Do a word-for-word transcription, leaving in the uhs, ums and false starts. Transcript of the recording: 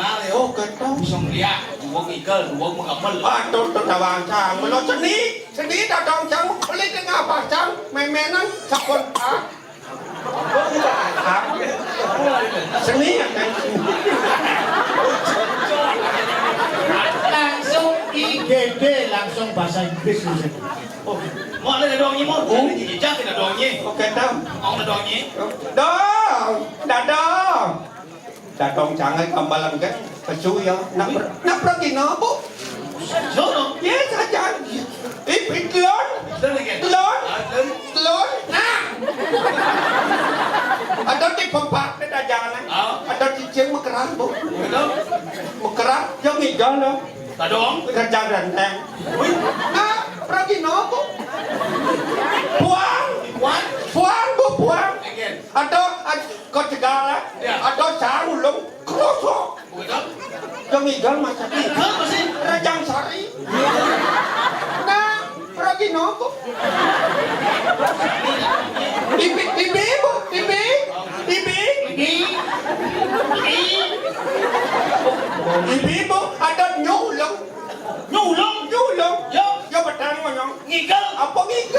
Are, oh, kéto. Bisa ngeliat, dua ngigel, dua mengamel. Aduh, to dadong cang. Mula seni, seni dadong cang, kulit tengah pasang, memenan sabun, ah. Ah. Seni, ya, kan? Langsung I G D, langsung bahasa Inggris, Mas. Oh, mau ada dadong ni, mau? Hmm? Ada jejak dadong ni. Oke, tahu. Mau dadong ni? Dong, dadong. Dadong cang ai gambalan kan, pesu ya. Nak per-, nak pergi no, Bu? Sono. Ya, saja. Ih, telon. Telon lagi? Telon. Ah, telon. Telon. Nah. Ada di pempak, di dajangan. Ah. Ada cicing mekerah, Bu. Betul. Mekerah, yang hijau loh. Dadong. Kerja ganteng. Wih. Nah, pergi no, Bu? Buang. Buang? Buang, Bu, buang. Again. Ada, ad-, kau cegah lah. Ya. Ada sarung long. Krosok. Betul. Yang hijau macam ini. Hijau apa sih? Rajang sari. Nah, pergi no, Bu? Ibi, ibi, Bu, ibi, ibi. Ibi. Ibi. Ibi, Bu, ada nyulung. Nyulung? Nyulung. Yo. Yo, betul, ngonyong. Ngigel. Apa ngigel?